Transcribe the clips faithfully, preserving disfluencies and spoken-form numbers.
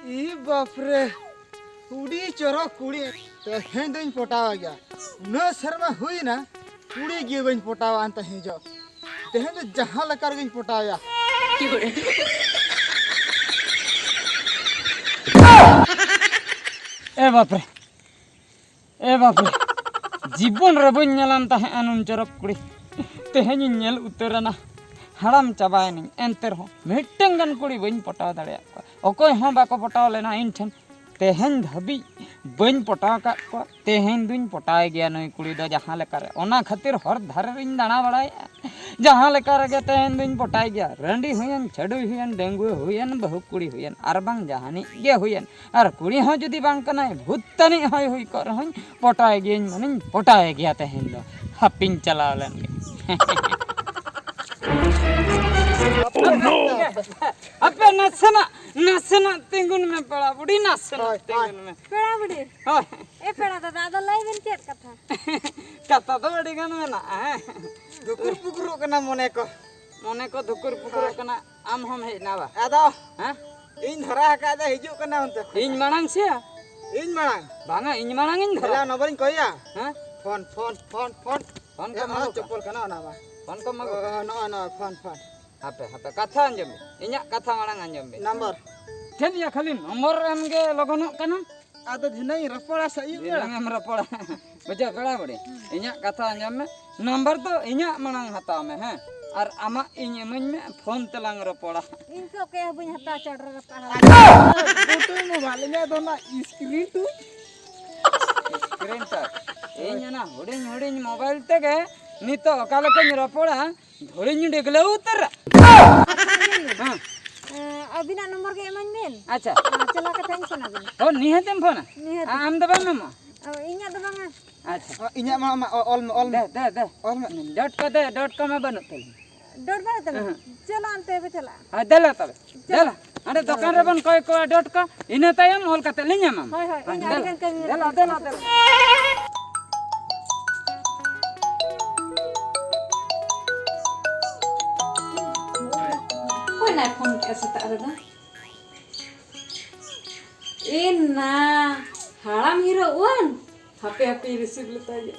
E ᱵᱟᱯᱨᱮ, ᱟᱹᱰᱤ ᱪᱚᱨᱚᱠ ᱠᱩᱲᱤ᱾ ᱛᱮᱦᱮᱧ ᱫᱚᱧ ᱯᱚᱴᱟᱣ ᱜᱮᱭᱟ᱾ ᱩᱱᱟᱹᱜ ᱥᱮᱨᱢᱟ ᱦᱩᱭᱱᱟ, ᱠᱩᱲᱤ ᱜᱮ ᱵᱟᱹᱧ ᱯᱚᱴᱟᱣᱟ ᱟᱱ ᱛᱟᱦᱮᱸ ᱡᱚᱜ᱾ ᱛᱮᱦᱮᱧ ᱫᱚ ᱡᱟᱦᱟᱸ ᱞᱮᱠᱟ ᱨᱮᱜᱮᱧ ᱯᱚᱴᱟᱣᱮᱭᱟ᱾ ᱮ ᱵᱟᱯᱨᱮ, ᱮ ᱵᱟᱯᱨᱮ, ᱡᱤᱵᱚᱱ ᱨᱮ ᱵᱟᱹᱧ ᱧᱮᱞᱟᱱ ᱛᱟᱦᱮᱸᱜᱼᱟ ᱱᱩᱱ ᱪᱚᱨᱚᱠ ᱠᱩᱲᱤ᱾ ᱛᱮᱦᱮᱧᱤᱧ ᱧᱮᱞ ᱩᱛᱟᱹᱨᱟᱱᱟ᱾ ᱦᱟᱲᱟᱢ ᱪᱟᱵᱟᱭᱮᱱᱟᱹᱧ, ᱮᱱᱛᱮ ᱨᱮᱦᱚᱸ ᱢᱤᱫᱴᱟᱝ ᱜᱟᱱ ᱠᱩᱲᱤ ᱵᱟᱹᱧ ᱯᱚᱴᱟᱣ ᱫᱟᱲᱮᱭᱟᱜ ᱠᱚᱣᱟ᱾ ᱚᱠᱚᱭ ᱦᱚᱸ ᱵᱟᱠᱚ ᱯᱚᱴᱟᱣ ᱞᱮᱱᱟ ᱤᱧ ᱴᱷᱮᱱ᱾ ᱛᱮᱦᱮᱧ ᱫᱷᱟᱹᱵᱤᱡ ᱵᱟᱹᱧ ᱯᱚᱴᱟᱣ ᱟᱠᱟᱫ ᱠᱚᱣᱟ᱾ ᱛᱮᱦᱮᱧ ᱫᱩᱧ ᱯᱚᱴᱟᱣᱮ ᱜᱮᱭᱟ ᱱᱩᱭ ᱠᱩᱲᱤ ᱫᱚ ᱡᱟᱦᱟᱸ ᱞᱮᱠᱟᱨᱮ᱾ ᱚᱱᱟ ᱠᱷᱟᱹᱛᱤᱨ ᱦᱚᱨ ᱫᱷᱟᱨᱮ ᱨᱤᱧ ᱫᱟᱬᱟ ᱵᱟᱲᱟᱭᱮᱫᱼᱟ᱾ ᱡᱟᱦᱟᱸ ᱞᱮᱠᱟ ᱨᱮᱜᱮ ᱛᱮᱦᱮᱧ ᱫᱩᱧ ᱯᱚᱴᱟᱭ ᱜᱮᱭᱟ᱾ ᱨᱟᱺᱰᱤ ᱦᱩᱭᱮᱱ, ᱪᱷᱟᱹᱰᱩᱭ ᱦᱩᱭᱮᱱ, ᱰᱟᱺᱜᱩᱣᱟᱹ ᱦᱩᱭᱮᱱ, ᱵᱟᱹᱦᱩ ᱠᱩᱲᱤ ᱦᱩᱭᱮᱱ, ᱟᱨ ᱵᱟᱝ ᱡᱟᱦᱟᱱᱤᱡ ᱜᱮ ᱦᱩᱭᱮᱱ, ᱟᱨ ᱠᱩᱲᱤ ᱦᱚᱸ ᱡᱩᱫᱤ ᱵᱟᱝ ᱠᱟᱱᱟᱭ, ᱵᱷᱩᱛ ᱛᱟᱹᱱᱤᱡ ᱦᱚᱸᱭ ᱦᱩᱭ ᱠᱚᱜ ᱨᱮᱦᱚᱸᱧ, ᱯᱚᱴᱟᱭ ᱜᱤᱭᱟᱹᱧ, ᱢᱟᱱᱮᱧ ᱯᱚᱴᱟᱭ ᱜᱮᱭᱟ ᱛᱮᱦᱮᱧ ᱫᱚ᱾ ᱦᱟᱯᱤᱧ ᱪᱟᱞᱟᱣ ᱞᱮᱱ ᱜᱮ᱾ ᱟᱯᱮ ᱱᱟᱥᱮᱱᱟᱜ, ᱱᱟᱥᱮᱱᱟᱜ ᱛᱤᱸᱜᱩᱱ ᱢᱮ ᱯᱮᱲᱟ ᱵᱩᱰᱷᱤ, ᱱᱟᱥᱮᱱᱟᱜ ᱦᱳᱭ, ᱦᱳᱭ᱾ ᱛᱤᱸᱜᱩᱱ ᱢᱮ᱾ ᱯᱮᱲᱟ ᱵᱩᱰᱷᱤ᱾ ᱦᱳᱭ᱾ ᱮ ᱯᱮᱲᱟ ᱫᱟᱫᱟ, ᱟᱫᱚ ᱞᱟᱹᱭ ᱵᱤᱱ ᱪᱮᱫ ᱠᱟᱛᱷᱟ? ᱠᱟᱛᱷᱟ ᱫᱚ ᱟᱹᱰᱤ ᱜᱟᱱ ᱢᱮᱱᱟᱜᱼᱟ, ᱦᱮᱸ᱾ ᱫᱩᱠᱩᱨ ᱯᱩᱠᱩᱨᱚᱜ ᱠᱟᱱᱟ ᱢᱚᱱᱮ ᱠᱚ᱾ ᱢᱚᱱᱮ ᱠᱚ ᱫᱩᱠᱩᱨ ᱯᱩᱠᱩᱨᱚᱜ ᱠᱟᱱᱟ᱾ ᱟᱢ ᱦᱚᱸᱢ ᱦᱮᱡ ᱮᱱᱟ ᱵᱟ? ᱟᱫᱚ ᱦᱮᱸ? ᱤᱧ ᱫᱷᱚᱨᱟ ᱟᱠᱟᱫ ᱫᱚ ᱦᱤᱡᱩᱜ ᱠᱟᱱᱟ ᱚᱱᱛᱮ ᱠᱷᱚᱱ᱾ ᱤᱧ ᱢᱟᱲᱟᱝ ᱥᱮ? ᱤᱧ ᱢᱟᱲᱟᱝ᱾ ᱵᱟᱝᱟ, ᱤᱧ ᱢᱟᱲᱟᱝ ᱤᱧ ᱫᱷᱚᱨᱟ᱾ ᱫᱮᱞᱟ, ᱱᱚᱢᱵᱚᱨᱤᱧ ᱠᱚᱭᱟ᱾ ᱦᱮᱸ? Phone, phone, phone, phone. Phone ᱮ, ᱠᱚᱢ ᱚᱱᱟ ᱟᱹᱜᱩ ᱠᱟᱜ? ᱪᱚᱯᱚᱞ ᱠᱟᱱᱟ, ᱚᱱᱟ ᱵᱟᱝ᱾ ᱯᱷᱳᱱ ᱠᱚᱢ ᱟᱹᱜᱩ ᱚ, ᱠᱟᱜ? ᱱᱚᱜᱼᱚᱭ ᱱᱚᱣᱟ ᱯᱷᱳᱱ, ᱯᱷᱳᱱ᱾ ᱦᱟᱯᱮ, ᱦᱟᱯᱮ, ᱠᱟᱛᱷᱟ ᱟᱸᱡᱚᱢ ᱵᱤᱱ᱾ ᱤᱧᱟᱹᱜ ᱠᱟᱛᱷᱟ ᱢᱟᱲᱟᱝ ᱟᱸᱡᱚᱢ ᱵᱤᱱ᱾ ᱱᱟᱢᱵᱟᱨ᱾ ᱴᱷᱮᱱ ᱜᱮᱭᱟ, ᱠᱷᱟᱹᱞᱤ ᱱᱚᱢᱵᱚᱨ ᱮᱢ ᱜᱮ ᱞᱚᱜᱚᱱᱚᱜ ᱠᱟᱱᱟ᱾ ᱟᱫᱚ ᱫᱷᱤᱱᱟᱹᱝ ᱤᱧ ᱨᱚᱯᱚᱲᱟ ᱥᱮ ᱟᱹᱭᱩᱵ ᱵᱮᱲᱟ? ᱫᱷᱤᱱᱟᱹᱝ ᱮᱢ ᱨᱚᱯᱚᱲᱟ᱾ ᱵᱩᱡᱷᱟᱹᱣ, ᱯᱮᱲᱟ ᱵᱩᱰᱷᱤ, ᱤᱧᱟᱹᱜ ᱠᱟᱛᱷᱟ ᱟᱸᱡᱚᱢ ᱢᱮ᱾ ᱱᱟᱢᱵᱟᱨ ᱫᱚ ᱤᱧᱟᱹᱜ ᱢᱟᱲᱟᱝ ᱦᱟᱛᱟᱣ ᱢᱮ, ᱦᱮᱸ? ᱟᱨ ᱟᱢᱟᱜ ᱤᱧ ᱤᱢᱟᱹᱧ ᱢᱮ, ᱯᱷᱳᱱ ᱛᱮᱞᱟᱝ ᱨᱚᱯᱚᱲᱟ᱾ ᱤᱧ ᱛᱚ ᱚᱠᱚᱭ ᱦᱚᱸ ᱵᱟᱹᱧ ᱦᱟᱛᱟᱣ ᱪᱚᱰᱚᱨ ᱟᱠᱟᱫᱼᱟ᱾ ᱟᱪᱪᱷᱟ, ᱯᱷᱳᱴᱳ ᱢᱳᱵᱟᱭᱤᱞ, ᱤᱧᱟᱹᱜ ᱫᱚ ᱚᱱᱟ screen touch᱾ Screen touch? ᱤᱧ ᱚᱱᱟ ᱦᱩᱰᱤᱧ ᱦᱩᱰᱤᱧ ᱢᱳᱵᱟᱭᱤᱞ ᱛᱮᱜᱮ ᱱᱤᱛᱚᱜ ᱚᱠᱟ ᱞᱮᱠᱟᱧ ᱨᱚᱯᱚᱲᱟ, ᱫᱷᱩᱲᱤᱧ ᱰᱤᱜᱽᱞᱟᱹᱣ ᱩᱛᱟᱹᱨᱟ᱾ ᱟᱪᱪᱷᱟ, ᱤᱭᱟᱹ ᱵᱤᱱ᱾ ᱦᱮᱸ᱾ ᱮᱸ, ᱟᱹᱵᱤᱱᱟᱜ ᱱᱚᱢᱵᱚᱨ ᱜᱮ ᱮᱢᱟᱹᱧ ᱵᱤᱱ᱾ ᱟᱪᱪᱷᱟ᱾ ᱟᱨ ᱪᱟᱞᱟᱣ ᱠᱟᱛᱮ ᱤᱧ ᱯᱷᱳᱱ ᱟᱵᱤᱱᱟ᱾ ᱦᱚᱸ, ᱱᱤᱦᱟᱹᱛᱮᱢ ᱯᱷᱳᱱᱟ? ᱱᱤᱦᱟᱹᱛ᱾ ᱟ-, ᱟᱢ ᱫᱚ ᱵᱟᱢ ᱮᱢᱟ? ᱚ, ᱤᱧᱟᱹᱜ ᱫᱚ ᱵᱟᱝᱟ᱾ ᱟᱪᱪᱷᱟ᱾ ᱚ, ᱤᱧᱟᱹᱜ ᱢᱟ, ᱢᱟ, ᱚ-, ᱚᱞ ᱢᱮ, ᱚᱞ ᱢᱮ᱾ ᱫᱮ, ᱫᱮ, ᱫᱮ᱾ ᱚᱞ ᱢᱮ᱾ ᱰᱚᱴ ᱠᱚ ᱫᱮ, ᱰᱚᱴ ᱠᱚ ᱢᱟ ᱵᱟᱹᱱᱩᱜ ᱛᱟᱹᱞᱤᱧ᱾ ᱰᱚᱴ ᱵᱟᱹᱱᱩᱜ ᱛᱟᱹᱞᱤᱧ᱾ ᱦᱮᱸ᱾ ᱪᱟᱞᱟᱜ ᱟᱱᱛᱮ ᱵᱚ ᱪᱟᱞᱟᱜᱼᱟ᱾ ᱦᱮᱸ, ᱫᱮᱞᱟ ᱛᱚᱵᱮ᱾ ᱪᱟᱞᱟᱜ᱾ ᱫᱮᱞᱟ᱾ ᱦᱟᱸᱰᱮ ᱫᱚᱠᱟᱱ ᱨᱮᱵᱚᱱ ᱠᱚᱭ ᱠᱚᱣᱟ ᱰᱚᱴ ᱠᱚ, ᱤᱱᱟᱹ ᱛᱟᱭᱚᱢ ᱚᱞ ᱠᱟᱛᱮ ᱞᱤᱧ ᱮᱢᱟᱢᱟ᱾ ᱦᱳᱭ, ᱦᱳᱭ, ᱦᱮᱸ, ᱤᱧ ᱫᱮᱞᱟ᱾ ᱟᱹᱰᱤᱜᱟᱱ ᱠᱟᱹᱢᱤ ᱫᱮᱞᱟ, ᱢᱮᱱᱟᱜ ᱫᱮᱞᱟ, ᱛᱤᱧᱟ᱾ ᱫᱮᱞᱟ᱾ ᱚᱠᱚᱭ ᱱᱟᱭ ᱯᱷᱳᱱ ᱠᱮᱜᱼᱟ ᱥᱮᱛᱟᱜ ᱨᱮᱫᱚ? ᱮ ᱱᱟ, ᱦᱟᱲᱟᱢ ᱦᱤᱨᱳ ᱩᱣᱟᱹᱱ? ᱦᱟᱯᱮ ᱦᱟᱯᱮ ᱨᱤᱥᱤᱵᱷ ᱞᱮᱛᱟᱭ ᱜᱮ᱾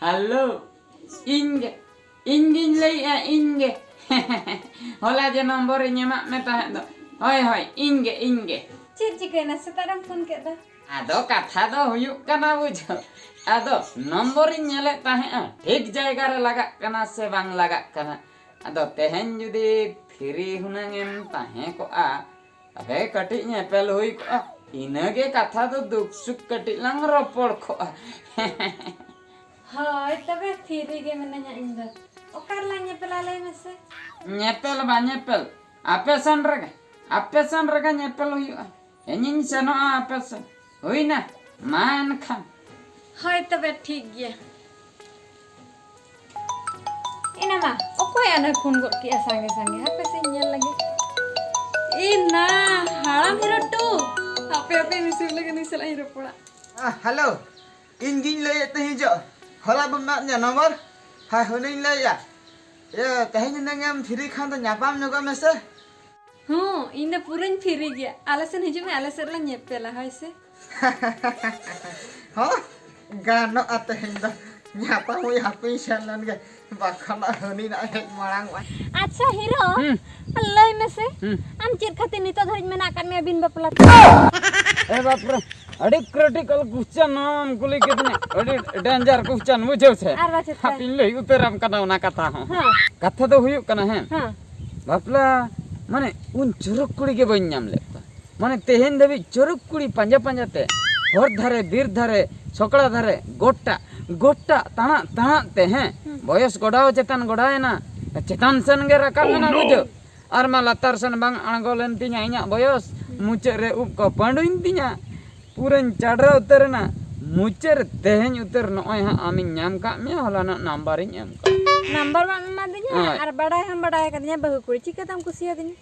ᱦᱮᱞᱳ, ᱤᱧ ᱜᱮ, ᱤᱧ ᱜᱤᱧ ᱞᱟᱹᱭᱮᱜᱼᱟ, ᱤᱧ ᱜᱮ᱾ ᱦᱚᱞᱟ ᱡᱮ ᱱᱚᱢᱵᱚᱨᱤᱧ ᱮᱢᱟᱜ ᱢᱮ ᱛᱟᱦᱮᱸᱫ ᱫᱚ᱾ ᱦᱳᱭ, ᱦᱳᱭ, ᱤᱧ ᱜᱮ, ᱤᱧ ᱜᱮ᱾ ᱪᱮᱫ ᱪᱤᱠᱟᱹᱭᱮᱱᱟ? ᱥᱮᱛᱟᱜ ᱨᱮᱢ ᱯᱷᱳᱱ ᱠᱮᱫ ᱫᱚ᱾ ᱟᱫᱚ ᱠᱟᱛᱷᱟ ᱫᱚ ᱦᱩᱭᱩᱜ ᱠᱟᱱᱟ, ᱵᱩᱡᱷᱟᱹᱣ, ᱟᱫᱚ ᱱᱚᱢᱵᱚᱨᱤᱧ ᱧᱮᱞᱮᱫ ᱛᱟᱦᱮᱸᱜᱼᱟ, ᱴᱷᱤᱠ ᱡᱟᱭᱜᱟ ᱨᱮ ᱞᱟᱜᱟᱜ ᱠᱟᱱᱟ ᱥᱮ ᱵᱟᱝ ᱞᱟᱜᱟᱜ ᱠᱟᱱᱟ᱾ ᱟᱫᱚ ᱛᱮᱦᱮᱧ ᱡᱩᱫᱤ ᱯᱷᱤᱨᱤ ᱦᱩᱱᱟᱹᱝ ᱮᱢ ᱛᱟᱦᱮᱸ ᱠᱚᱜᱼᱟ, ᱛᱟᱦᱞᱮ ᱠᱟᱹᱴᱤᱡ ᱧᱮᱯᱮᱞ ᱦᱩᱭ ᱠᱚᱜᱼᱟ, ᱤᱱᱟᱹᱜᱮ ᱠᱟᱛᱷᱟ ᱫᱚ ᱫᱩᱠ ᱥᱩᱠ ᱠᱟᱹᱴᱤᱡ ᱞᱟᱝ ᱨᱚᱯᱚᱲ ᱠᱚᱜᱼᱟ᱾ ᱦᱳᱭ, ᱛᱚᱵᱮ ᱯᱷᱤᱨᱤ ᱜᱮ ᱢᱤᱱᱟᱹᱧᱟ ᱤᱧ ᱫᱚ᱾ ᱚᱠᱟ ᱨᱮᱞᱟᱝ ᱧᱮᱯᱮᱞᱟ ᱞᱟᱹᱭ ᱢᱮᱥᱮ? ᱧᱮᱯᱮᱞ ᱵᱟ ᱧᱮᱯᱮᱞ, ᱟᱯᱮ ᱥᱮᱱ ᱨᱮᱜᱮ, ᱟᱯᱮ ᱥᱮᱱ ᱨᱮᱜᱮ ᱧᱮᱯᱮᱞ ᱦᱩᱭᱩᱜᱼᱟ᱾ ᱤᱧᱤᱧ ᱥᱮᱱᱚᱜᱼᱟ ᱟᱯᱮ ᱥᱮᱱ᱾ ᱦᱩᱭᱱᱟ? ᱢᱟ ᱮᱱᱠᱷᱟᱱ᱾ ᱦᱳᱭ, ᱛᱚᱵᱮ ᱴᱷᱤᱠ ᱜᱮᱭᱟ᱾ ᱮᱱᱟ ᱢᱟ, ᱚᱠᱚᱭ ᱟᱱᱮ ᱯᱷᱳᱱ ᱜᱚᱫ ᱠᱮᱜᱼᱟ ᱥᱟᱸᱜᱮ ᱥᱟᱸᱜᱮ? ᱦᱟᱯᱮ ᱥᱮᱧ ᱧᱮᱞ ᱞᱮᱜᱮ᱾ ᱮ ᱱᱟ, ᱦᱟᱲᱟᱢ ᱦᱤᱨᱳ ᱴᱩ᱾ ᱦᱟᱯᱮ, ᱦᱟᱯᱮ, ᱨᱤᱥᱤᱵᱷ ᱞᱮᱜᱮ, ᱱᱩᱭ ᱥᱟᱞᱟᱜ ᱤᱧ ᱨᱚᱯᱚᱲᱟ᱾ ᱦᱮᱸ, ᱦᱮᱞᱳ᱾ ᱤᱧ ᱜᱤᱧ ᱞᱟᱹᱭᱮᱫ ᱛᱟᱦᱮᱸ ᱡᱚ, ᱦᱚᱞᱟ ᱵᱟᱢ ᱮᱢᱟᱫ ᱞᱤᱧᱟ ᱱᱚᱢᱵᱚᱨ? ᱦᱮᱸ, ᱦᱩᱱᱟᱹᱧ ᱞᱟᱹᱭᱮᱫᱼᱟ᱾ ᱤᱭᱟᱹ, ᱛᱮᱦᱮᱧ ᱦᱩᱱᱟᱹᱝ ᱮᱢ ᱯᱷᱤᱨᱤ ᱠᱷᱟᱱ ᱫᱚ ᱧᱟᱯᱟᱢ ᱧᱚᱜᱚᱜ ᱢᱮᱥᱮ᱾ ᱦᱚᱸ, ᱤᱧ ᱫᱚ ᱯᱩᱨᱟᱹᱧ ᱯᱷᱤᱨᱤ ᱜᱮᱭᱟ᱾ ᱟᱞᱮ ᱥᱮᱱ ᱦᱤᱡᱩᱜ ᱢᱮ, ᱟᱞᱮ ᱥᱮᱫ ᱨᱮᱞᱟᱝ ᱧᱮᱯᱮᱞᱟ, ᱦᱳᱭ ᱥᱮ᱾ ᱦᱚᱸ, ᱜᱟᱱᱚᱜᱼᱟ ᱛᱮᱦᱮᱧ ᱫᱚ᱾ ᱧᱟᱯᱟᱢ ᱦᱩᱭ ᱦᱟᱯᱮᱧ ᱥᱮᱱ ᱞᱮᱱ ᱜᱮ, ᱵᱟᱠᱷᱟᱱ ᱦᱟᱹᱱᱤ ᱱᱟᱜ ᱦᱮᱡ ᱢᱟᱲᱟᱝ ᱚᱜᱼᱟᱭ᱾ ᱟᱪᱪᱷᱟ ᱦᱤᱨᱳ, ᱦᱩᱸ᱾ ᱞᱟᱹᱭ ᱢᱮᱥᱮ, ᱦᱩᱸ᱾ ᱟᱢ ᱪᱮᱫ ᱠᱷᱟᱹᱛᱤᱨ ᱱᱤᱛᱚᱜ ᱫᱷᱟᱹᱨᱤᱡ ᱢᱮᱱᱟᱜ ᱟᱠᱟᱫ ᱢᱮᱭᱟ ᱵᱤᱱ ᱵᱟᱯᱞᱟ ᱛᱮ? ᱮ ᱵᱟᱯᱨᱮ, ᱟᱹᱰᱤ ᱠᱨᱤᱴᱤᱠᱟᱞ ᱠᱚᱥᱪᱟᱱ ᱱᱚᱣᱟᱢ ᱠᱩᱞᱤ ᱠᱤᱫᱤᱧᱟ, ᱟᱹᱰᱤ ᱰᱮᱧᱡᱟᱨ ᱠᱚᱥᱪᱟᱱ, ᱵᱩᱡᱷᱟᱹᱣ ᱥᱮ? ᱟᱨ ᱵᱟᱝ ᱪᱮᱫ ᱠᱟ? ᱦᱟᱯᱮᱧ ᱞᱟᱹᱭ ᱩᱛᱟᱹᱨᱟᱢ ᱠᱟᱱᱟ ᱚᱱᱟ ᱠᱟᱛᱷᱟ ᱦᱚᱸ᱾ ᱦᱮᱸ᱾ ᱠᱟᱛᱷᱟ ᱫᱚ ᱦᱩᱭᱩᱜ ᱠᱟᱱᱟ, ᱦᱮᱸ, ᱦᱮᱸ᱾ ᱵᱟᱯᱞᱟ ᱢᱟᱱᱮ ᱩᱱ ᱪᱚᱨᱚᱠ ᱠᱩᱲᱤ ᱜᱮ ᱵᱟᱹᱧ ᱧᱟᱢ ᱞᱮᱫ ᱠᱚᱣᱟ᱾ ᱢᱟᱱᱮ ᱛᱮᱦᱮᱧ ᱫᱷᱟᱹᱵᱤᱡ ᱪᱚᱨᱚᱠ ᱠᱩᱲᱤ ᱯᱟᱸᱡᱟ ᱯᱟᱸᱡᱟ ᱛᱮ ᱦᱚᱨ ᱫᱷᱟᱨᱮ, ᱵᱤᱨ ᱫᱷᱟᱨᱮ, ᱥᱚᱠᱲᱟ ᱫᱷᱟᱨᱮ, ᱜᱚᱴᱟ, ᱜᱚᱴᱟ ᱛᱟᱬᱟᱜ ᱛᱟᱬᱟᱜ ᱛᱮ, ᱦᱮᱸ, ᱦᱩᱸ᱾ ᱵᱚᱭᱚᱥ ᱜᱚᱰᱟᱣ ᱪᱮᱛᱟᱱ ᱜᱚᱰᱟᱣᱮᱱᱟ, ᱪᱮᱛᱟᱱ ᱥᱮᱱ ᱜᱮ ᱨᱟᱠᱟᱵ ᱮᱱᱟ, ᱵᱩᱡᱷᱟᱹᱣ᱾ ᱟᱨ ᱢᱟ ᱞᱟᱛᱟᱨ ᱥᱮᱱ ᱵᱟᱝ ᱟᱬᱜᱚ ᱞᱮᱱ ᱛᱤᱧᱟ ᱤᱧᱟᱹᱜ ᱵᱚᱭᱚᱥ, ᱦᱩᱸ᱾ ᱢᱩᱪᱟᱹᱫ ᱨᱮ ᱩᱵ ᱠᱚ ᱯᱟᱺᱰᱩᱭᱮᱱ ᱛᱤᱧᱟ, ᱯᱩᱨᱟᱹᱧ ᱪᱟᱰᱨᱟᱣ ᱩᱛᱟᱹᱨ ᱮᱱᱟ᱾ ᱢᱩᱪᱟᱹᱫ ᱨᱮ ᱛᱮᱦᱮᱧ ᱩᱛᱟᱹᱨ ᱱᱚᱜᱼᱚᱭ ᱦᱟᱸᱜ ᱟᱢᱤᱧ ᱧᱟᱢ ᱠᱟᱜ ᱢᱮᱭᱟ, ᱦᱚᱞᱟᱱᱚᱜ ᱱᱟᱢᱵᱟᱨᱤᱧ ᱮᱢ ᱠᱟᱜ ᱢᱮᱭᱟ᱾ ᱱᱟᱢᱵᱟᱨ ᱵᱟᱢ ᱮᱢᱟᱫᱤᱧᱟ, ᱦᱳᱭ᱾ ᱟᱨ ᱵᱟᱰᱟᱭ ᱦᱚᱸᱢ ᱵᱟᱰᱟᱭ ᱟᱠᱟᱫᱤᱧᱟ, ᱵᱟᱹᱦᱩ ᱠᱩᱲᱤ ᱪᱤᱠᱟᱹᱛᱮᱢ ᱠᱩᱥᱤᱭᱟᱫᱤᱧᱟ?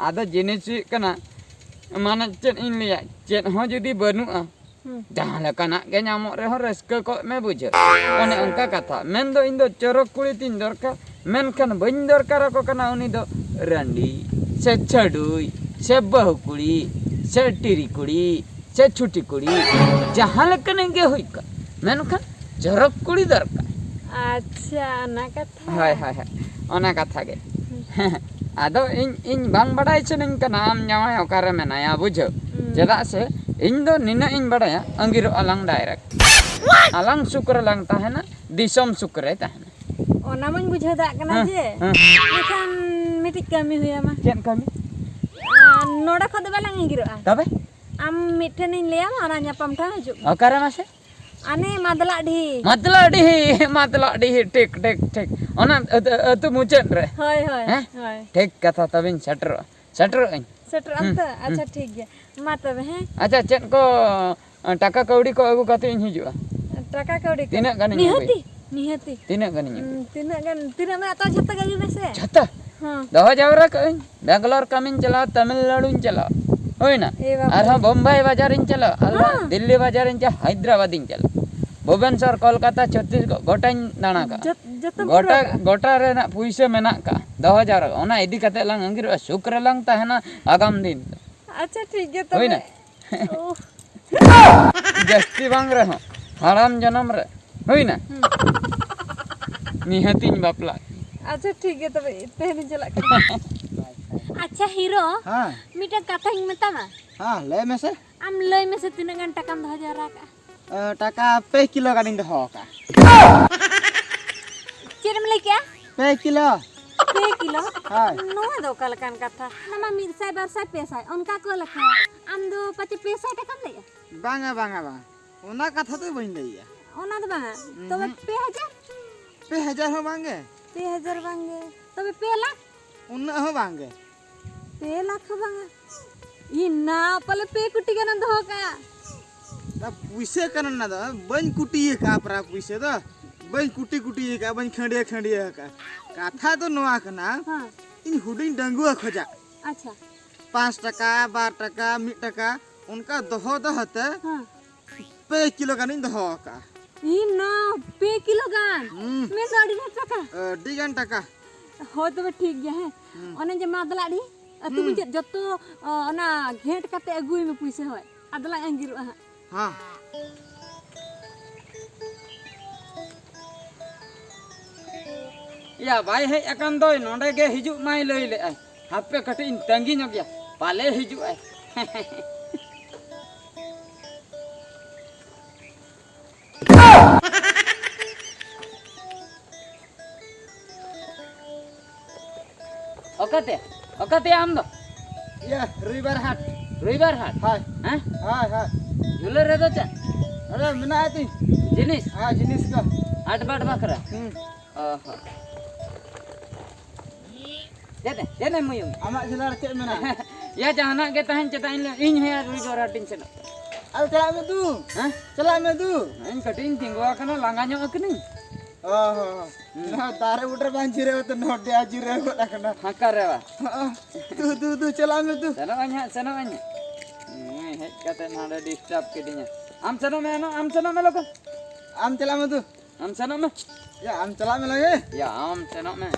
ᱟᱫᱚ ᱡᱤᱱᱤᱥ ᱦᱩᱭᱩᱜ ᱠᱟᱱᱟ, ᱢᱟᱱᱮ ᱪᱮᱫ ᱤᱧ ᱞᱟᱹᱭᱟ, ᱪᱮᱫ ᱦᱚᱸ ᱡᱩᱫᱤ ᱵᱟᱹᱱᱩᱜᱼᱟ, ᱦᱩᱸ᱾ ᱡᱟᱦᱟᱸ ᱞᱮᱠᱟᱱᱟᱜ ᱜᱮ ᱧᱟᱢᱚᱜ ᱨᱮᱦᱚᱸ ᱨᱟᱹᱥᱠᱟᱹ ᱠᱚᱜ ᱢᱮ, ᱵᱩᱡᱷᱟᱹᱣ᱾ ᱚᱱᱮ ᱚᱱᱠᱟ ᱠᱟᱛᱷᱟ᱾ ᱢᱮᱱᱫᱚ ᱤᱧ ᱫᱚ ᱪᱚᱨᱚᱠ ᱠᱩᱲᱤ ᱛᱤᱧ ᱫᱚᱨᱠᱟᱨ, ᱢᱮᱱᱠᱷᱟᱱ ᱵᱟᱹᱧ ᱫᱚᱨᱠᱟᱨ ᱟᱠᱚ ᱠᱟᱱᱟ ᱩᱱᱤ ᱫᱚ ᱨᱟᱺᱰᱤ ᱥᱮ ᱪᱷᱟᱹᱰᱩᱭ᱾ ᱥᱮ ᱵᱟᱹᱦᱩ ᱠᱩᱲᱤ, ᱥᱮ ᱴᱤᱨᱤ ᱠᱩᱲᱤ, ᱥᱮ ᱪᱷᱩᱴᱤ ᱠᱩᱲᱤ, ᱡᱟᱦᱟᱸ ᱞᱮᱠᱟᱱᱤᱡ ᱜᱮ ᱦᱩᱭ ᱠᱚᱜ, ᱢᱮᱱᱠᱷᱟᱱ ᱪᱚᱨᱚᱠ ᱠᱩᱲᱤ ᱫᱚᱨᱠᱟᱨ᱾ ᱟᱪᱪᱷᱟ, ᱚᱱᱟ ᱠᱟᱛᱷᱟ᱾ ᱦᱳᱭ, ᱦᱳᱭ, ᱦᱳᱭ, ᱚᱱᱟ ᱠᱟᱛᱷᱟ ᱜᱮ᱾ ᱟᱫᱚ ᱤᱧ, ᱤᱧ ᱵᱟᱝ ᱵᱟᱰᱟᱭ ᱥᱟᱱᱟᱧ ᱠᱟᱱᱟ ᱟᱢ ᱡᱟᱶᱟᱭ ᱚᱠᱟᱨᱮ ᱢᱮᱱᱟᱭᱟ, ᱵᱩᱡᱷᱟᱹᱣ᱾ ᱦᱩᱸ᱾ ᱪᱮᱫᱟᱜ ᱥᱮ ᱤᱧ ᱫᱚ ᱱᱤᱱᱟᱹᱜ ᱤᱧ ᱵᱟᱰᱟᱭᱟ, ᱟᱸᱜᱤᱨᱚᱜ ᱟᱞᱟᱝ direct᱾ ᱟᱞᱟᱝ ᱥᱩᱠ ᱨᱮᱞᱟᱝ ᱛᱟᱦᱮᱱᱟ, ᱫᱤᱥᱚᱢ ᱥᱩᱠ ᱨᱮᱭ ᱛᱟᱦᱮᱱᱟ᱾ ᱚᱱᱟ ᱢᱟᱧ ᱵᱩᱡᱷᱟᱹᱣ ᱫᱟᱲᱮᱭᱟᱜ ᱠᱟᱱᱟ ᱦᱮᱸ, ᱡᱮ, ᱦᱮᱸ᱾ ᱢᱮᱱᱠᱷᱟᱱ ᱢᱤᱫᱴᱤᱡ ᱠᱟᱹᱢᱤ ᱦᱩᱭ ᱟᱢᱟ᱾ ᱪᱮᱫ ᱠᱟᱹᱢᱤ? ᱟᱨ ᱱᱚᱰᱮ ᱠᱷᱚᱱ ᱫᱚ ᱵᱟᱞᱟᱝ ᱟᱸᱜᱤᱨᱚᱜᱼᱟ᱾ ᱛᱚᱵᱮ? ᱟᱢ ᱢᱤᱫ ᱴᱷᱮᱱᱤᱧ ᱞᱟᱹᱭᱟᱢᱟ, ᱚᱱᱟ ᱧᱟᱯᱟᱢ ᱴᱷᱟᱶ ᱦᱤᱡᱩᱜ ᱢᱮ᱾ ᱚᱠᱟᱨᱮ ᱢᱟᱥᱮ? ᱟᱱᱮ ᱢᱟᱫᱞᱟᱰᱤ᱾ ᱢᱟᱫᱞᱟᱰᱤ, ᱢᱟᱫᱞᱟᱰᱤ, ᱴᱷᱤᱠ, ᱴᱷᱤᱠ, ᱴᱷᱤᱠ᱾ ᱚᱱᱟ ᱟᱹᱛᱩ, ᱟᱹᱛᱩ ᱢᱩᱪᱟᱹᱫ ᱨᱮ᱾ ᱦᱳᱭ, ᱦᱳᱭ, ᱦᱮᱸ? ᱦᱳᱭ᱾ ᱴᱷᱤᱠ ᱠᱟᱛᱷᱟ, ᱛᱚᱵᱮᱧ ᱥᱮᱴᱮᱨᱚᱜᱼᱟ᱾ ᱥᱮᱴᱮᱨᱚᱜ ᱟᱹᱧ᱾ ᱥᱮᱴᱮᱨᱚᱜ ᱟᱢ ᱦᱩᱸ, ᱛᱚ? ᱦᱩᱸ᱾ ᱟᱪᱪᱷᱟ, ᱴᱷᱤᱠ ᱜᱮᱭᱟ᱾ ᱢᱟ ᱛᱚᱵᱮ, ᱦᱮᱸ? ᱟᱪᱪᱷᱟ, ᱪᱮᱫ ᱠᱚ, ᱴᱟᱠᱟ ᱠᱟᱹᱣᱰᱤ ᱠᱚ ᱟᱹᱜᱩ ᱠᱟᱛᱮ ᱤᱧ ᱦᱤᱡᱩᱜᱼᱟ? ᱴᱟᱠᱟ ᱠᱟᱹᱣᱰᱤ ᱠᱚ? ᱛᱤᱱᱟᱹᱜ ᱜᱟᱱᱤᱧ ᱟᱹᱜᱩᱭᱟ? ᱱᱤᱦᱟᱹᱛᱤ, ᱱᱤᱦᱟᱹᱛᱤ᱾ ᱛᱤᱱᱟᱹᱜ ᱜᱟᱱᱤᱧ ᱟᱹᱜᱩᱭᱟ? ᱩᱸ, ᱛᱤᱱᱟᱹᱜ ᱜᱟᱱ, ᱛᱤᱱᱟᱹᱜ ᱢᱮᱱᱟᱜ ᱛᱟᱢᱟ, ᱡᱷᱚᱛᱚ ᱜᱮ ᱟᱹᱜᱩᱭ ᱢᱮᱥᱮ᱾ ᱡᱷᱚᱛᱚ? ᱦᱚᱸ᱾ ᱫᱚᱦᱚ ᱡᱟᱣᱨᱟ ᱠᱟᱜ ᱟᱹᱧ᱾ ᱵᱮᱝᱜᱟᱞᱳᱨ ᱠᱟᱹᱢᱤᱧ ᱪᱟᱞᱟᱜᱼᱟ, ᱛᱟᱢᱤᱞᱱᱟᱲᱩᱧ ᱪᱟᱞᱟᱜᱼᱟ᱾ ᱦᱩᱭᱱᱟ? ᱮ ᱵᱟᱵᱟ᱾ ᱟᱨᱦᱚᱸ ᱵᱳᱢᱵᱟᱭ ᱵᱟᱡᱟᱨᱤᱧ ᱪᱟᱞᱟᱜᱼᱟ, ᱟᱨᱦᱚᱸ ᱦᱚᱸ᱾ ᱫᱤᱞᱞᱤ ᱵᱟᱡᱟᱨᱤᱧ ᱪᱟᱞᱟᱜᱼᱟ, ᱦᱟᱭᱫᱨᱟᱵᱟᱫᱤᱧ ᱪᱟᱞᱟᱜᱼᱟ, ᱵᱷᱩᱵᱮᱱᱥᱚᱨ, ᱠᱳᱞᱠᱟᱛᱟ, ᱪᱷᱚᱛᱤᱥᱜᱚᱲ, ᱜᱚᱴᱟᱧ ᱫᱟᱬᱟ ᱠᱟᱜᱼᱟ᱾ ᱡᱚᱛ-, ᱡᱚᱛᱚᱢ ᱜᱚᱴᱟ, ᱯᱩᱨᱟᱹᱣ ᱠᱟᱜᱼᱟ? ᱜᱚᱴᱟ ᱨᱮᱱᱟᱜ ᱯᱩᱭᱥᱟᱹ ᱢᱮᱱᱟᱜ ᱠᱟᱜᱼᱟ, ᱫᱚᱦᱚ ᱡᱟᱣᱨᱟ ᱠᱟᱜᱼᱟ᱾ ᱚᱱᱟ ᱤᱫᱤ ᱠᱟᱛᱮ ᱞᱟᱝ ᱟᱸᱜᱤᱨᱚᱜᱼᱟ, ᱥᱩᱠ ᱨᱮᱞᱟᱝ ᱛᱟᱦᱮᱱᱟ ᱟᱜᱟᱢ ᱫᱤᱱ ᱫᱚ᱾ ᱟᱪᱪᱷᱟ, ᱴᱷᱤᱠ ᱜᱮᱭᱟ ᱛᱚᱵᱮ᱾ ᱦᱩᱭᱱᱟ? ᱳᱦ᱾ ᱡᱟᱹᱥᱛᱤ ᱵᱟᱝ ᱨᱮᱦᱚᱸ, ᱦᱟᱲᱟᱢ ᱡᱚᱱᱚᱢ ᱨᱮ᱾ ᱦᱩᱭᱱᱟ? ᱦᱩᱸ᱾ ᱱᱤᱦᱟᱹᱛᱤᱧ ᱵᱟᱯᱞᱟᱜ᱾ ᱟᱪᱪᱷᱟ, ᱴᱷᱤᱠ ᱜᱮᱭᱟ ᱛᱚᱵᱮ, ᱛᱮᱦᱮᱧ ᱪᱟᱞᱟᱜ ᱠᱟᱱᱟ᱾ ᱟᱪᱪᱷᱟ ᱦᱤᱨᱳ, ᱦᱮᱸ᱾ ᱢᱤᱫᱴᱟᱝ ᱠᱟᱛᱷᱟᱧ ᱢᱮᱛᱟᱢᱟ᱾ ᱦᱮᱸ, ᱞᱟᱹᱭ ᱢᱮᱥᱮ᱾ ᱟᱢ ᱞᱟᱹᱭ ᱢᱮᱥᱮ, ᱛᱤᱱᱟᱹᱜ ᱜᱟᱱ ᱴᱟᱠᱟᱢ ᱫᱚᱦᱚ ᱡᱟᱣᱨᱟ ᱟᱠᱟᱜᱼᱟ? ᱮ, ᱴᱟᱠᱟ ᱯᱮ ᱠᱤᱞᱳ ᱜᱟᱱᱤᱧ ᱫᱚᱦᱚ ᱟᱠᱟᱜᱼᱟ᱾ ᱪᱮᱫ ᱮᱢ ᱞᱟᱹᱭ ᱠᱮᱜᱼᱟ? ᱯᱮ ᱠᱤᱞᱳ᱾ ᱯᱮ ᱠᱤᱞᱳ? ᱦᱳᱭ᱾ ᱱᱚᱣᱟ ᱫᱚ ᱚᱠᱟ ᱞᱮᱠᱟᱱ ᱠᱟᱛᱷᱟ? ᱚᱱᱟ ᱢᱟ ᱢᱤᱫ ᱥᱟᱭ, ᱵᱟᱨ ᱥᱟᱭ, ᱯᱮ ᱥᱟᱭ, ᱚᱱᱠᱟ ᱠᱚ ᱞᱮᱠᱷᱟᱭᱟ᱾ ᱟᱢ ᱫᱚ ᱯᱟᱪᱮ ᱯᱮ ᱥᱟᱭ ᱴᱟᱠᱟᱢ ᱞᱟᱹᱭᱮᱜᱼᱟ? ᱵᱟᱝᱟ, ᱵᱟᱝᱟ, ᱵᱟᱝ᱾ ᱚᱱᱟ ᱠᱟᱛᱷᱟ ᱫᱚ ᱵᱟᱹᱧ ᱞᱟᱹᱭᱮᱜᱼᱟ᱾ ᱚᱱᱟ ᱫᱚ ᱵᱟᱝᱟ᱾ ᱛᱚᱵᱮ ᱩᱸᱦᱩᱸ᱾ ᱯᱮ ᱦᱟᱡᱟᱨ? ᱯᱮ ᱦᱟᱡᱟᱨ ᱦᱚᱸ ᱵᱟᱝᱜᱮ᱾ ᱯᱮ ᱦᱟᱡᱟᱨ ᱵᱟᱝᱜᱮ᱾ ᱛᱚᱵᱮ ᱯᱮ ᱞᱟᱠᱷ? ᱩᱱᱟᱹᱜ ᱦᱚᱸ ᱵᱟᱝᱜᱮ᱾ ᱯᱮ ᱞᱟᱠᱷ ᱦᱚᱸ ᱵᱟᱝᱟ? ᱤ ᱱᱟ, ᱯᱟᱞᱮ ᱯᱮ ᱠᱳᱴᱤ ᱜᱟᱱᱮᱢ ᱫᱚᱦᱚ ᱠᱟᱜᱼᱟ᱾ ᱚᱱᱟ ᱯᱩᱭᱥᱟᱹ ᱠᱟᱱᱟ ᱚᱱᱟ ᱫᱚ, ᱵᱟᱹᱧ ᱠᱩᱴᱤ ᱟᱠᱟᱫᱼᱟ ᱯᱨᱟᱭ ᱯᱩᱭᱥᱟᱹ ᱫᱚ, ᱵᱟᱹᱧ ᱠᱩᱴᱤ ᱠᱩᱴᱤ ᱟᱠᱟᱫᱼᱟ, ᱵᱟᱹᱧ ᱠᱷᱟᱹᱰᱭᱟᱹ ᱠᱷᱟᱹᱰᱭᱟᱹ ᱟᱠᱟᱫᱼᱟ᱾ ᱠᱟᱛᱷᱟ ᱫᱚ ᱱᱚᱣᱟ ᱠᱟᱱᱟ, ᱦᱮᱸ᱾ ᱤᱧ ᱦᱩᱰᱤᱧ ᱰᱟᱺᱜᱩᱣᱟᱹ ᱠᱷᱚᱡᱟᱜ ᱟᱪᱪᱷᱟ᱾ ᱯᱟᱸᱪ ᱴᱟᱠᱟ, ᱵᱟᱨ ᱴᱟᱠᱟ, ᱢᱤᱫ ᱴᱟᱠᱟ, ᱚᱱᱠᱟ ᱫᱚᱦᱚ ᱫᱚᱦᱚ ᱛᱮ ᱦᱮᱸ᱾ ᱯᱮ ᱠᱤᱞᱳ ᱜᱟᱱᱤᱧ ᱫᱚᱦᱚ ᱟᱠᱟᱫᱼᱟ᱾ ᱤ ᱱᱟ, ᱯᱮ ᱠᱤᱞᱳ ᱜᱟᱱ? ᱦᱩᱸ᱾ ᱢᱮᱱ ᱫᱚ ᱟᱹᱰᱤ ᱰᱷᱮᱨ ᱴᱟᱠᱟ᱾ ᱟᱹᱰᱤ ᱜᱟᱱ ᱴᱟᱠᱟ᱾ ᱦᱳᱭ, ᱛᱚᱵᱮ ᱴᱷᱤᱠ ᱜᱮᱭᱟ, ᱦᱮᱸ᱾ ᱦᱩᱸ᱾ ᱚᱱᱮ ᱡᱮ ᱢᱟᱫᱞᱟᱰᱤ, ᱟᱹᱛᱩ ᱦᱩᱸ᱾ ᱢᱩᱪᱟᱹᱫ ᱡᱚᱛᱚ, ᱚ, ᱚᱱᱟ ᱜᱷᱮᱸᱴ ᱠᱟᱛᱮ ᱟᱹᱜᱩᱭ ᱢᱮ ᱯᱩᱭᱥᱟᱹ ᱦᱚᱸ᱾ ᱟᱫᱚ ᱞᱟᱝ ᱟᱸᱜᱤᱨᱚᱜᱼᱟ ᱦᱟᱸᱜ᱾ ᱦᱮᱸ᱾ ᱭᱟ, ᱵᱟᱭ ᱦᱮᱡ ᱟᱠᱟᱱ ᱫᱚᱭ, ᱱᱚᱰᱮ ᱜᱮ ᱦᱤᱡᱩᱜ ᱢᱟᱭ ᱞᱟᱹᱭ ᱞᱮᱫᱼᱟᱭ᱾ ᱦᱟᱯᱮ ᱠᱟᱹᱴᱤᱡ ᱤᱧ ᱛᱟᱺᱜᱤ ᱧᱚᱜ ᱜᱮᱭᱟ, ᱯᱟᱞᱮ ᱦᱤᱡᱩᱜ ᱟᱭ᱾ ᱚᱠᱟᱛᱮ? ᱚᱠᱟᱛᱮ ᱟᱢ ᱫᱚ? ᱤᱭᱟᱹ, ᱨᱚᱵᱤᱵᱟᱨ ᱦᱟᱴ᱾ ᱨᱚᱵᱤᱵᱟᱨ ᱦᱟᱴ? ᱦᱳᱭ᱾ ᱦᱮᱸ? ᱦᱳᱭ, ᱦᱳᱭ᱾ ᱡᱩᱞᱟᱹ ᱨᱮᱫᱚ ᱪᱮᱫ? ᱟᱨᱮ, ᱢᱮᱱᱟᱜᱼᱟ ᱛᱤᱧ᱾ ᱡᱤᱱᱤᱥ? ᱦᱮᱸ, ᱡᱤᱱᱤᱥ ᱠᱚ᱾ ᱦᱟᱴ ᱵᱟᱴ ᱵᱟᱠᱷᱨᱟ? ᱦᱩᱸ᱾ ᱚ ᱦᱚᱸ᱾ ᱪᱮᱫ ᱮ? ᱪᱮᱫ ᱮᱢ ᱢᱩᱭᱩᱝ? ᱟᱢᱟᱜ ᱡᱷᱚᱞᱟ ᱨᱮ ᱪᱮᱫ ᱢᱮᱱᱟᱜᱼᱟ? ᱭᱟ, ᱡᱟᱦᱟᱱᱟᱜ ᱜᱮ ᱛᱟᱦᱮᱱ, ᱪᱮᱫᱟᱜ ᱤᱧ ᱞᱟᱹᱭ-, ᱤᱧ ᱦᱚᱸ ᱭᱟ ᱨᱚᱵᱤᱵᱟᱨ ᱦᱟᱴ ᱤᱧ ᱥᱮᱱᱚᱜ᱾ ᱟᱫᱚ ᱪᱟᱞᱟᱜ ᱢᱮ ᱫᱩ᱾ ᱦᱮᱸ? ᱪᱟᱞᱟᱜ ᱢᱮ ᱫᱩ᱾ ᱤᱧ ᱠᱟᱹᱴᱤᱡ ᱤᱧ ᱛᱤᱸᱜᱩ ᱟᱠᱟᱱᱟ, ᱞᱟᱸᱜᱟ ᱧᱚᱜ ᱟᱠᱟᱱᱟᱹᱧ᱾ ᱚ ᱦᱚᱸ᱾ ᱦᱩᱸ᱾ ᱱᱚᱣᱟ ᱫᱟᱨᱮ ᱵᱩᱴᱟᱹ ᱨᱮ ᱵᱟᱝ ᱡᱤᱨᱟᱹᱣ ᱠᱟᱛᱮ ᱱᱚᱰᱮ ᱟᱨ ᱡᱤᱨᱟᱹᱣ ᱜᱚᱫ ᱟᱠᱟᱱᱟ᱾ ᱦᱟᱸᱠᱟ ᱨᱮ ᱵᱟ᱾ ᱦᱚᱸ᱾ ᱫᱩ, ᱫᱩ, ᱫᱩ, ᱪᱟᱞᱟᱜ ᱢᱮ ᱫᱩ᱾ ᱥᱮᱱᱚᱜ ᱟᱹᱧ ᱦᱟᱸᱜ, ᱥᱮᱱᱚᱜ ᱟᱹᱧ ᱦᱟᱸᱜ᱾ ᱱᱩᱭ ᱦᱮᱡ ᱠᱟᱛᱮ ᱱᱚᱰᱮ disturb ᱠᱤᱫᱤᱧᱟ᱾ ᱟᱢ ᱥᱮᱱᱚᱜ ᱢᱮ, ᱟᱢ ᱥᱮᱱᱚᱜ ᱢᱮ ᱞᱚᱜᱚᱱ᱾ ᱟᱢ ᱪᱟᱞᱟᱜ ᱢᱮ ᱫᱩ᱾ ᱟᱢ ᱥᱮᱱᱚᱜ ᱢᱮ᱾ ᱭᱟ, ᱟᱢ ᱪᱟᱞᱟᱜ ᱢᱮ ᱞᱟᱜᱮ᱾ ᱭᱟ, ᱟᱢ ᱥᱮᱱᱚᱜ ᱢᱮ᱾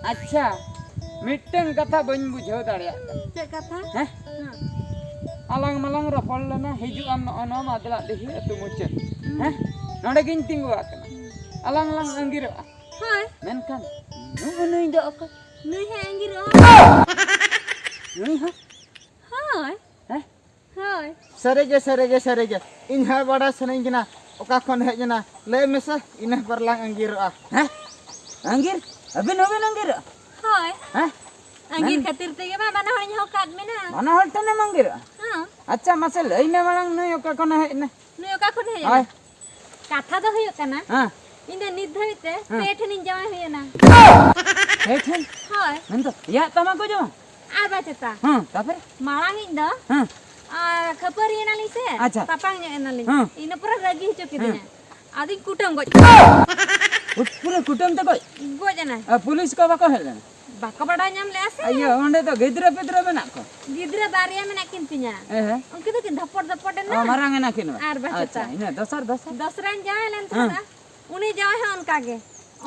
ᱟᱪᱪᱷᱟ, ᱢᱤᱫᱴᱟᱝ ᱠᱟᱛᱷᱟ ᱵᱟᱹᱧ ᱵᱩᱡᱷᱟᱹᱣ ᱫᱟᱲᱮᱭᱟᱜ ᱠᱟᱱᱟ᱾ ᱪᱮᱫ ᱠᱟᱛᱷᱟ? ᱦᱮᱸ? ᱦᱮᱸ᱾ ᱟᱞᱟᱝ ᱢᱟᱞᱟᱝ ᱨᱚᱯᱚᱲ ᱞᱮᱱᱟ, ᱦᱤᱡᱩᱜ ᱟᱢ ᱱᱚᱜᱼᱚ ᱱᱚᱣᱟ ᱢᱟᱫᱽᱞᱟᱜ ᱰᱤᱦᱤ ᱟᱹᱛᱩ ᱢᱩᱪᱟᱹᱫ᱾ ᱦᱩᱸ᱾ ᱦᱮᱸ? ᱱᱚᱰᱮ ᱜᱤᱧ ᱛᱤᱸᱜᱩ ᱟᱠᱟᱱᱟ᱾ ᱦᱩᱸ᱾ ᱟᱞᱟᱝ ᱞᱟᱝ ᱟᱸᱜᱤᱨᱚᱜᱼᱟ᱾ ᱦᱳᱭ᱾ ᱢᱮᱱᱠᱷᱟᱱ ᱱᱩᱜᱼᱩ ᱱᱩᱭ ᱫᱚ ᱚᱠᱚᱭ? ᱱᱩᱭ ᱦᱚᱸ ᱟᱸᱜᱤᱨᱚᱜᱼᱟ᱾ ᱱᱩᱭ ᱦᱚᱸ? ᱦᱳᱭ᱾ ᱦᱮᱸ? ᱦᱳᱭ᱾ ᱥᱟᱹᱨᱤᱜᱮ, ᱥᱟᱹᱨᱤᱜᱮ, ᱥᱟᱹᱨᱤᱜᱮ᱾ ᱤᱧ ᱦᱚᱸ ᱵᱟᱰᱟᱭ ᱥᱟᱱᱟᱧ ᱠᱟᱱᱟ, ᱚᱠᱟ ᱠᱷᱚᱱ ᱦᱮᱡ ᱮᱱᱟ᱾ ᱞᱟᱹᱭ ᱢᱮᱥᱮ, ᱤᱱᱟᱹ ᱯᱚᱨ ᱞᱟᱝ ᱟᱸᱜᱤᱨᱚᱜᱼᱟ᱾ ᱦᱮᱸ? ᱟᱸᱜᱤᱨ? ᱟᱹᱵᱤᱱ ᱦᱚᱸᱵᱤᱱ ᱟᱸᱜᱤᱨᱚᱜᱼᱟ? ᱦᱳᱭ᱾ ᱦᱮᱸ? ᱟᱸᱜᱤᱨ ᱢᱮᱱ- ᱠᱷᱟᱹᱛᱤᱨ ᱛᱮᱜᱮ ᱢᱟ ᱵᱟᱱᱟ ᱦᱚᱲᱤᱧ ᱦᱚᱦᱚ ᱠᱟᱫ ᱢᱮᱱᱟ᱾ ᱵᱟᱱᱟ ᱦᱚᱲ ᱴᱷᱮᱱᱮᱢ ᱟᱸᱜᱤᱨᱚᱜᱼᱟ? ᱦᱮᱸ᱾ ᱟᱪᱪᱷᱟ, ᱢᱟᱥᱮ ᱞᱟᱹᱭ ᱢᱮ ᱢᱟᱲᱟᱝ, ᱱᱩᱭ ᱚᱠᱟ ᱠᱷᱚᱱᱮ ᱦᱮᱡ ᱮᱱᱟ? ᱱᱩᱭ ᱚᱠᱟ ᱠᱷᱚᱱ ᱦᱮᱡ ᱮᱱᱟ? ᱦᱳᱭ᱾ ᱠᱟᱛᱷᱟ ᱫᱚ ᱦᱩᱭᱩᱜ ᱠᱟᱱᱟ, ᱦᱮᱸ᱾ ᱤᱧ ᱫᱚ ᱱᱤᱛ ᱫᱷᱟᱹᱵᱤᱡ ᱛᱮ ᱦᱮᱸ᱾ ᱯᱮ ᱴᱷᱮᱱᱤᱧ ᱡᱟᱶᱟᱭ ᱦᱩᱭ ᱮᱱᱟ᱾ ᱯᱮ ᱴᱷᱮᱱ? ᱦᱳᱭ᱾ ᱢᱮᱱᱫᱚ ᱛᱮᱭᱟᱜ ᱛᱟᱢᱟ ᱠᱚ ᱡᱟᱶᱟᱭ? ᱟᱨ ᱵᱟ ᱪᱮᱛᱟ᱾ ᱦᱮᱸ, ᱛᱟᱯᱚᱨᱮ? ᱢᱟᱲᱟᱝ ᱤᱧ ᱫᱚ, ᱦᱮᱸ᱾ ᱟᱨ, ᱠᱷᱟᱹᱯᱟᱹᱨᱤ ᱮᱱᱟᱞᱤᱧ ᱥᱮ, ᱟᱪᱪᱷᱟ᱾ ᱛᱟᱯᱟᱝ ᱧᱚᱜ ᱮᱱᱟᱞᱤᱧ᱾ ᱦᱮᱸ᱾ ᱤᱱᱟᱹ ᱯᱚᱨᱮ ᱨᱟᱹᱜᱤ ᱦᱚᱪᱚ ᱠᱤᱫᱤᱧᱟ᱾ ᱦᱮᱸ᱾ ᱟᱫᱚᱧ ᱠᱩᱴᱟᱹᱢ ᱜᱚᱡ ᱠᱮᱫᱟ᱾ ᱯᱩᱨᱟᱹ ᱠᱩᱴᱟᱹᱢ ᱛᱮ ᱜᱚᱡ? ᱜᱚᱡ ᱮᱱᱟᱭ᱾ ᱟᱨ ᱯᱩᱞᱤᱥ ᱠᱚ ᱵᱟᱠᱚ ᱦᱮᱡ ᱞᱮᱱᱟ? ᱵᱟᱠᱚ ᱵᱟᱰᱟᱭ ᱧᱟᱢ ᱞᱮᱜᱼᱟ ᱥᱮ? ᱤᱭᱟᱹ, ᱚᱸᱰᱮ ᱫᱚ ᱜᱤᱫᱽᱨᱟᱹ ᱯᱤᱫᱽᱨᱟᱹ ᱢᱮᱱᱟᱜ ᱠᱚ? ᱜᱤᱫᱽᱨᱟᱹ ᱵᱟᱨᱭᱟ ᱢᱮᱱᱟᱜ ᱠᱤᱱ ᱛᱤᱧᱟ᱾ ᱮ, ᱦᱮᱸ᱾ ᱩᱱᱠᱤᱱ ᱫᱚᱠᱤᱱ ᱫᱷᱚᱯᱚᱲ ᱫᱷᱚᱯᱚᱲ ᱮᱱᱟ᱾ ᱚ, ᱢᱟᱨᱟᱝ ᱮᱱᱟ ᱠᱤᱱ ᱵᱟ? ᱟᱨ ᱵᱟᱪᱩᱜ ᱟᱪᱪᱷᱟ, ᱛᱟ᱾ ᱤᱱᱟᱹ ᱫᱚᱥᱟᱨ, ᱫᱚᱥᱟᱨ? ᱫᱚᱥᱨᱟᱧ ᱡᱟᱶᱟᱭ ᱞᱮᱱ ᱦᱮᱸ᱾ ᱛᱟᱦᱮᱸᱱᱟ᱾ ᱩᱱᱤ ᱡᱟᱶᱟᱭ ᱦᱚᱸ ᱚᱱᱠᱟ ᱜᱮ,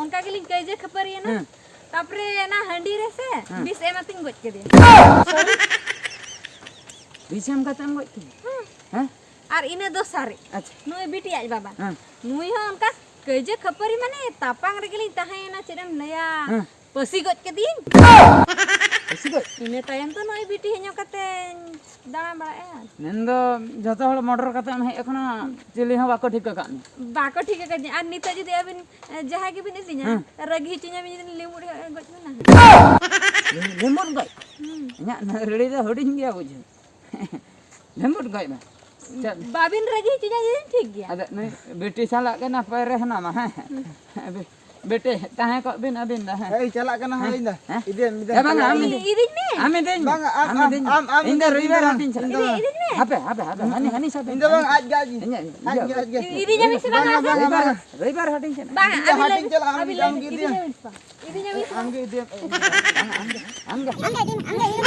ᱚᱱᱠᱟ ᱜᱮᱞᱤᱧ ᱠᱟᱹᱭᱡᱟᱹ ᱠᱷᱟᱹᱯᱟᱹᱨᱤᱭᱮᱱᱟ᱾ ᱦᱮᱸ᱾ ᱛᱟᱯᱚᱨᱮ ᱚᱱᱟ ᱦᱟᱺᱰᱤ ᱨᱮᱥᱮ ᱦᱮᱸ᱾ ᱵᱤᱥ ᱮᱢ ᱟᱛᱤᱧ ᱜᱚᱡ ᱠᱮᱫᱮᱭᱟ᱾ ᱵᱤᱥ ᱮᱢ ᱠᱟᱛᱮᱢ ᱜᱚᱡ ᱠᱮᱫᱮᱭᱟ? ᱦᱮᱸ᱾ ᱦᱮᱸ? ᱟᱨ ᱤᱱᱟᱹ ᱫᱚᱥᱟᱨ ᱨᱮ ᱟᱪᱪᱷᱟ᱾ ᱱᱩᱭ ᱵᱤᱴᱤ ᱟᱡ ᱵᱟᱵᱟ, ᱦᱮᱸ᱾ ᱱᱩᱭ ᱦᱚᱸ ᱚᱱᱠᱟ ᱠᱟᱹᱭᱡᱟᱹ ᱠᱷᱟᱹᱯᱟᱹᱨᱤ, ᱢᱟᱱᱮ ᱛᱟᱯᱟᱝ ᱨᱮᱜᱮᱞᱤᱧ ᱛᱟᱦᱮᱸᱭᱮᱱᱟ, ᱪᱮᱫ ᱮᱢ ᱞᱟᱹᱭᱟ᱾ ᱦᱮᱸ᱾ ᱯᱟᱹᱥᱤ ᱜᱚᱡ ᱠᱮᱫᱮᱭᱟᱹᱧ᱾ ᱯᱟᱹᱥᱤ ᱜᱚᱡ? ᱤᱱᱟᱹ ᱛᱟᱭᱚᱢ ᱫᱚ ᱱᱩᱭ ᱵᱤᱴᱤ ᱦᱮᱡ ᱧᱚᱜ ᱠᱟᱛᱮ ᱫᱟᱬᱟ ᱵᱟᱲᱟᱭᱮᱫᱼᱟ᱾ ᱢᱮᱱᱫᱚ ᱡᱚᱛᱚ ᱦᱚᱲ ᱢᱚᱴᱚᱨ ᱠᱟᱛᱮ ᱮᱢ ᱦᱮᱡ ᱟᱠᱟᱱᱟ, ᱪᱤᱞᱤ ᱦᱚᱸ ᱵᱟᱠᱚ ᱴᱷᱤᱠ ᱟᱠᱟᱫ ᱢᱮ? ᱵᱟᱠᱚ ᱴᱷᱤᱠ ᱟᱠᱟᱫᱤᱧᱟ᱾ ᱟᱨ ᱱᱤᱛᱚᱜ ᱡᱩᱫᱤ ᱟᱹᱵᱤᱱ, ᱮ, ᱡᱟᱦᱟᱸᱭ ᱜᱮᱵᱤᱱ ᱤᱫᱤᱧᱟ, ᱦᱮᱸ᱾ ᱨᱟᱹᱜᱤ ᱦᱚᱪᱚᱧᱟᱵᱤᱱ, ᱡᱩᱫᱤ ᱞᱤᱢᱩᱨ ᱜᱚᱡ ᱵᱤᱱᱟ᱾ ᱞᱤᱢᱩᱨ ᱜᱚᱡ? ᱦᱩᱸ᱾ ᱤᱧᱟᱹᱜ ᱱᱟᱹᱨᱲᱤ ᱫᱚ ᱦᱩᱰᱤᱧ ᱜᱮᱭᱟ ᱵᱩᱡᱷᱟᱹᱣ᱾ ᱞᱤᱢᱩᱨ ᱜᱚᱡ ᱢᱮ᱾ ᱪᱮᱫ? ᱵᱟᱵᱤᱱ ᱨᱟᱹᱜᱤ ᱦᱚᱪᱚᱧᱟ, ᱡᱩᱫᱤ ᱴᱷᱤᱠ ᱜᱮᱭᱟ᱾ ᱟᱫᱚ ᱱᱩᱭ ᱵᱤᱴᱤ ᱥᱟᱞᱟᱜ ᱜᱮ ᱱᱟᱯᱟᱭ ᱨᱮ ᱦᱮᱱᱟᱢᱟ, ᱦᱮᱸ? ᱦᱩᱸ᱾ ᱵᱤᱴᱤ, ᱛᱟᱦᱮᱸ ᱠᱚᱜ ᱵᱤᱱ ᱟᱹᱵᱤᱱ ᱫᱚ, ᱦᱮᱸ? ᱮᱭ, ᱪᱟᱞᱟᱜ ᱠᱟᱱᱟ ᱦᱟᱸᱜ ᱦᱮᱸ? ᱤᱧ ᱫᱚ᱾ ᱦᱮᱸ? ᱤᱫᱤᱭᱮᱢ, ᱤᱫᱤᱭᱮᱢ, ᱮ, ᱵᱟᱝᱟ, ᱪᱟᱞᱟᱜ ᱟᱢ ᱠᱟᱱᱟ᱾ ᱤᱫᱤ-, ᱤᱫᱤᱧ ᱢᱮ᱾ ᱟᱢ ᱤᱫᱤᱧ ᱢᱮ᱾ ᱵᱟᱝᱟ, ᱟᱢ, ᱟᱢ ᱟᱢ, ᱤᱫᱤᱧ ᱢᱮ᱾ ᱟᱢ, ᱟᱢ ᱤᱧ ᱫᱚ ᱤᱫᱤᱧ ᱨᱚᱵᱤᱵᱟᱨ ᱢᱮ᱾ ᱦᱟᱴᱤᱧ ᱪᱟᱞᱟᱜ ᱤᱫᱤ, ᱠᱟᱱᱟ᱾ ᱤᱫᱤᱧ ᱢᱮ᱾ ᱦᱟᱯᱮ, ᱦᱟᱯᱮ, ᱦᱟᱯᱮ, ᱦᱟᱹᱱᱤ, ᱦᱟᱹᱱᱤ ᱥᱟᱵ ᱤᱧ ᱫᱚ ᱤᱧ ᱵᱟᱝ, ᱟᱡ ᱜᱮ, ᱟᱡ ᱜᱮ᱾ ᱤᱧᱟᱹᱜ, ᱤᱧᱟᱹᱜ, ᱤᱫᱤᱧᱟᱢ ᱥᱮ ᱵᱟᱝᱟ? ᱵᱟᱝᱟ, ᱨᱚᱵᱤᱵᱟᱨ, ᱵᱟᱝᱟ᱾ ᱨᱚᱵᱤᱵᱟᱨ ᱦᱟᱴᱤᱧ ᱪᱟᱞᱟᱜ᱾ ᱵᱟᱝᱟ, ᱤᱧ ᱫᱚ ᱟᱹᱵᱤᱱ ᱦᱟᱴᱤᱧ ᱞᱟᱹᱜᱤᱫ, ᱪᱟᱞᱟᱜ, ᱟᱢ ᱟᱹᱵᱤᱱ ᱤᱫᱤ, ᱟᱢ ᱞᱟᱹᱜᱤᱫ, ᱜᱮ ᱤᱫᱤᱭᱮᱢ᱾ ᱤᱫᱤᱧᱟᱢ ᱥᱮ ᱵᱟᱝᱟ? ᱟᱢ ᱜᱮ ᱤᱫᱤᱭᱮᱢ᱾ ᱵᱟᱝᱟ, ᱟᱢ ᱜᱮ, ᱟᱢ ᱜᱮ᱾ ᱟᱢ ᱜᱮ, ᱟᱢ ᱜᱮ᱾